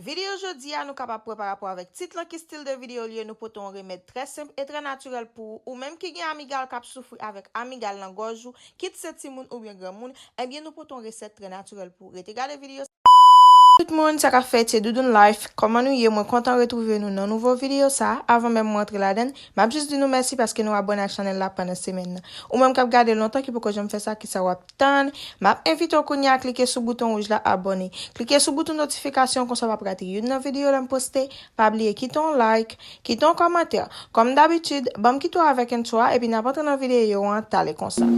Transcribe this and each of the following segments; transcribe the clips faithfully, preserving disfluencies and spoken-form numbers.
Videyo jodi a, nou kapab wè pa rapò avèk tit lan ki stil de videyo li ye, nou pote yon remèd trè senp e trè natirèl pou ou, ou menm ki gen amigal k ap soufri avèk amigal nan gòj ou, kit se timoun oubyen granmoun, ebyen nou pote yon resèt trè natirèl pou ou. Rete gade videyo sa. Tout moun, sa k ap fèt, se Doudoune Life. Kòman nou ye? Mwen kontan retwouve nou nan nouvo videyo sa. Avan menm mwen antre ladann, m ap jis di nou mèsi paske nou abòne ak chanèl la pandan semèn nan. Ou menm k ap gade lontan ki poko janm fè sa, kisa w ap tann? M ap envite w kounye a klike sou bouton wouj la abòne. Klike sou bouton notifikasyon, konsa w p ap rate youn nan videyo lè m poste. Pa bliye kite yon like, kite yon kòmantè. Kòm dabitid, ban m kite w avèk entwo a, epi n ap antre nan videyo an talè konsa.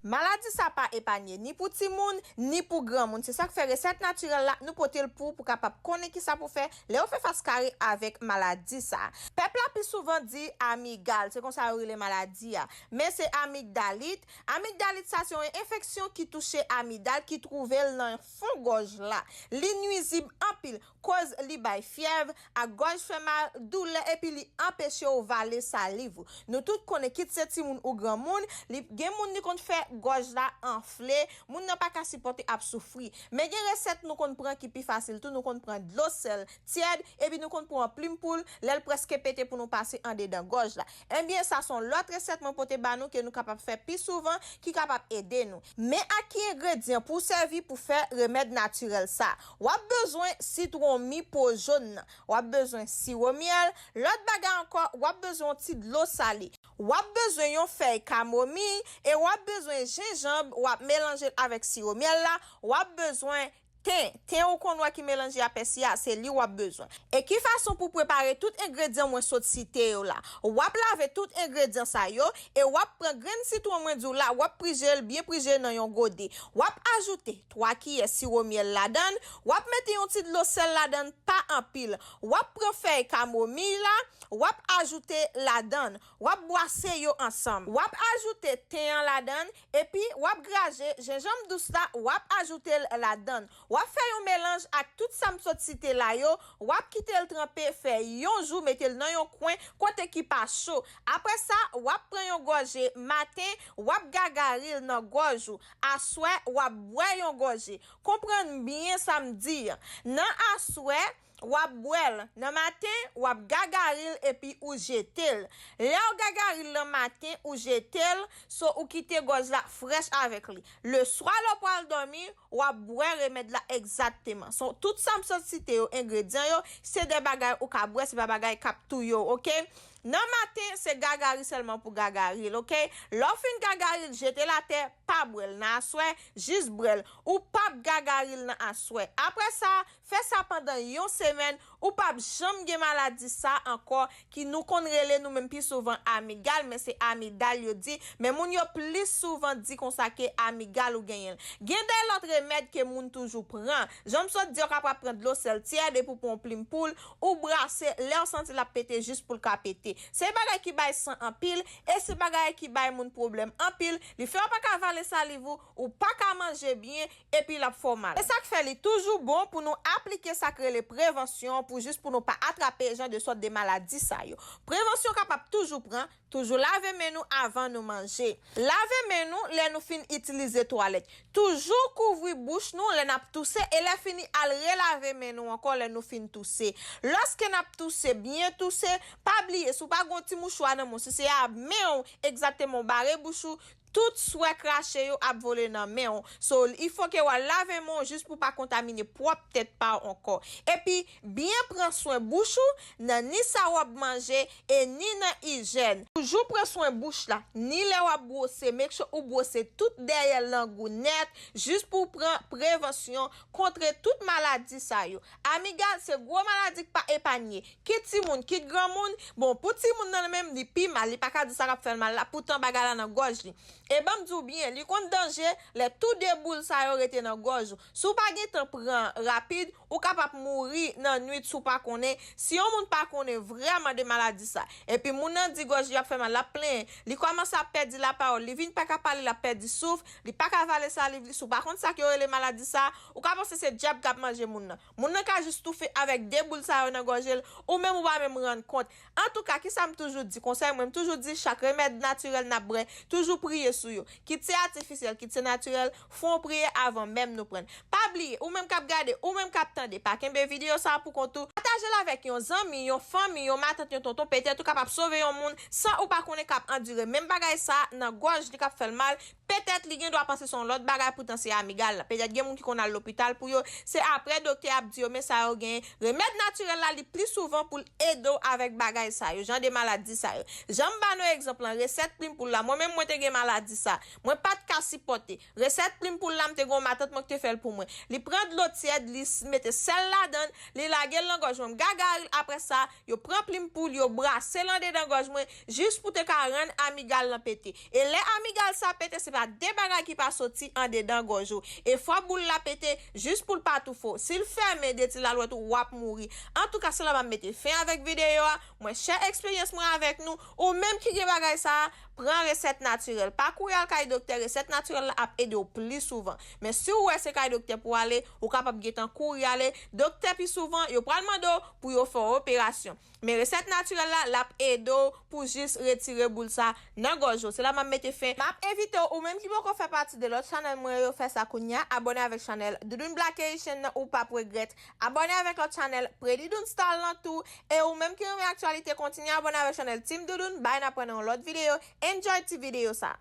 Maladi sa pa epanye ni pou timoun, ni pou granmoun. Se sa k fè resèt natirèl la, nou pote l pou ou pou kapab konnen kisa pou fè lè w fè fas kare avèk maladi sa. Pèp la pi souvan di amigal, se konsa yo rele maladi a. Men se amigdalit. Amigdalit sa se yon enfeksyon ki touche amidal ki twouve l nan fon gòj la. Li nwizib anpil, koz li bay fyèv ak gòj fè mal, doulè, epi li anpeche w vale saliv ou. Nou tout konnen kit se timoun ou granmoun, li gen moun li konn fè gòj la anfle, moun nan pa ka sipòte, ap soufri. Men gen resèt nou konn pran ki pi fasil tou, nou konn pran dlo sèl tyèd, epi nou konn pran yon plim poul, lè l prèske pete pou nou pase andedan gòj la. Ebyen, sa se yon lòt resèt mwen pote ba nou ke nou kapab fè pi souvan, ki kapab ede nou. Men ak ki engredyan pou w sèvi pou fè remèd natirèl sa. W ap bezwen sitwon mi po jòn nan. W ap bezwen siwo myèl. Lòt bagay ankò, w ap bezwen yon ti dlo sale. W ap bezwen yon fèy kamomiy e w ap bezwen jenjanm, w ap melanje l avèk siwo myèl la. W ap bezwen ten. Ten ou konn wè ki melanje a pèsi a, se li w ap bezwen. E ki fason pou w prepare tout engredyan mwen sot site yo la? W ap lave tout engredyan sa yo e w ap pran grenn sitwon mwen di w la, w ap prije l byen prije nan yon gode. W ap ajoute twa kiyè siwo myèl ladann, w ap mete yon ti dlo sèl ladann, pa anpil. W ap pran fèy kamomiy la, w ap ajoute ladann. W ap bwase yo ansanm. W ap ajoute ten an ladann, epi w ap graje jenjanm dous la, w ap ajoute l ladann. W ap fè yon melanj ak tout sa m sot site la yo, w ap kite l tranpe fè yon jou, mete l nan yon kwen kote ki pa cho. Apre sa, w ap pran yon gòje maten, w ap gagari l nan gòj ou. Aswè, w ap bwè yon gòje. Konprann byen sa m di an. Nan aswè, w ap bwè l. Nan maten, w ap gagari l epi ou jete l. Lè w gagari l nan maten, ou jete l, so ou kite gòj la frèch avèk li. Leswa, lè w pral dòmi, w ap bwè remèd la egzakteman. So, tout sa m sot site yo, engredyan yo, se de bagay ou ka bwè, se pa bagay k ap touye w, oke? Nan maten, se gagari sèlman pou gagari l, oke? Lè w fin gagari l, jete l atè, pa bwè l nan aswè, jis bwè l. Ou p ap gagari l nan aswè. Apre sa, fè sa pandan yon semèn, ou p ap janm gen maladi sa ankò, ki nou konn rele nou menm pi souvan amigal, men se amidal yo di, men moun yo plis souvan di konsa ke amigal ou genyen l. Gen de lòt remèd ke moun toujou pran. Jan m sot di, w kapab pran dlo sèl tyèd epi w pran yon plim poul, ou brase, lè w santi l ap pete jis pou l ka pete. Se bagay ki bay san anpil, e se bagay ki bay moun pwoblèm anpil. Li fè w pa ka vale saliv ou, ou pa ka manje byen, epi l ap fè w mal. Se sa k fè li toujou bon pou nou aplike sa k rele prevansyon pou jis pou nou pa atrape jan de sòt de maladi sa yo. Prevansyon kapab toujou pran, toujou lave men nou avan nou manje. Lave men nou lè nou fin itilize twalèt. Toujou kouvri bouch nou lè n ap touse e lè fini al relave men nou ankò lè nou fin touse. Lòske n ap touse, byen touse, pa bliye, si w pa gen yon ti mouchwa nan men w, si se a men w egzakteman w bare bouch ou, tout swè krache yo ap vole nan men w. So, il faut que w al lave men w jis pou w pa kontamine pwòp tèt pa w ankò. Epi, byen pran swen bouch ou nan ni sa w ap manje e ni nan ijèn. Toujou pran swen bouch la, ni lè w ap bwose, make sure ou bwose tout dèyè lang ou nèt, jis pou w pran prevansyon kont tout maladi sa yo. Amigal se gwo maladi k pa epanye. Kit timoun, kit granmoun. Bon, pou timoun nan menm, li pi mal, li pa ka di sa k ap fè l mal la, poutan bagay la nan gòj li. E ban m di w byen, li konn danje lè tou de boul sa yo rete nan gòj ou. Si w pa gentan pran rapid, ou kapab mouri nan nwit si w pa konnen. Si yon moun pa konnen vrèman de maladi sa, epi moun nan di gòj li ap fè mal, l ap plenyen, li kòmanse ap pèdi lapawòl, li vin pa ka pale, l ap pèdi souf, li pa ka vale saliv li, si w pa konn sa k yo rele maladi sa, ou ka panse se dyab k ap manje moun nan. Moun nan ka jis toufe avèk de boul sa yo nan gòje l, ou menm ou pa menm rann kont. Antouka, kisa m toujou di? Konsèy mwen, m toujou di, chak remèd natirèl n ap bwè, toujou priye sou yo. Kit se atifisyèl, kit se natirèl, fò w priye avan menm nou pran l. Pa bliye, ou menm k ap gade, ou menm k ap tande, pa kenbe videyo sa a pou kont ou. Pataje l avèk yon zanmi, yon fanmi, yon matant, yon tonton, petèt ou kapab sove yon moun san ou pa konnen k ap andire menm bagay sa a nan gòj li k ap fè l mal. Petèt li gen dwa panse se yon lòt bagay, poutan se amigal lan. Petèt gen moun ki konn al lopital pou yo. Se apre doktè ap di yo, men sa yo genyen. Remèd natirèl la, li pli souvan pou l ede w avèk bagay sa yo, jan de maladi sa yo. Jan m ba nou egzanp lan, resèt plim poul la. Mwen menm, mwen te gen maladi sa. Mwen pa t ka sipòte. Resèt plim poul la, m te gen yon matant mwen ki te fè l pou mwen. Li pran dlo tyèd, li s- mete sèl ladan l, li lage l nan gòj mwen. M gagari l, apre sa, yo pran plim poul, yo brase l andedan gòj mwen, jis pou te ka rann amigal lan pete. E lè amigal sa pete, se pa de bagay ki pa soti andedan gòj ou. E fò boul la pete, jis pou l pa toufe w. Si l fèmen de ti lalwèt ou, w ap mouri. Antouka, se la m ap mete fen avèk videyo a. Mwen share eksperyans mwen avèk nou. Ou menm ki gen bagay sa a, pran resèt natirèl. Pa kouri al kay doktè, resèt natirèl la ap ede w pli souvan. Men si w wè se kay doktè pou w ale, ou kapab gentan kouri ale. Doktè pi souvan, yo pral mande w pou yo fè w operasyon. Men resèt natirèl la, l ap ede w pou jis retire boul sa nan gòj ou. Se la m ap mete fen. M ap envite w, ou menm ki poko fè pati de lòt chanèl mwen yo, fè sa kounye a. Abòne avèk chanèl Doudoune Black Haitian nan, ou p ap regrèt. Abòne avèk lòt chanèl Pretty Doune Style lan tou. E ou menm ki renmen aktyalite, kontinye abòne avèk chanèl Team Doudoune. Bye, n ap wè nan yon lòt videyo. Enjoy ti videyo sa.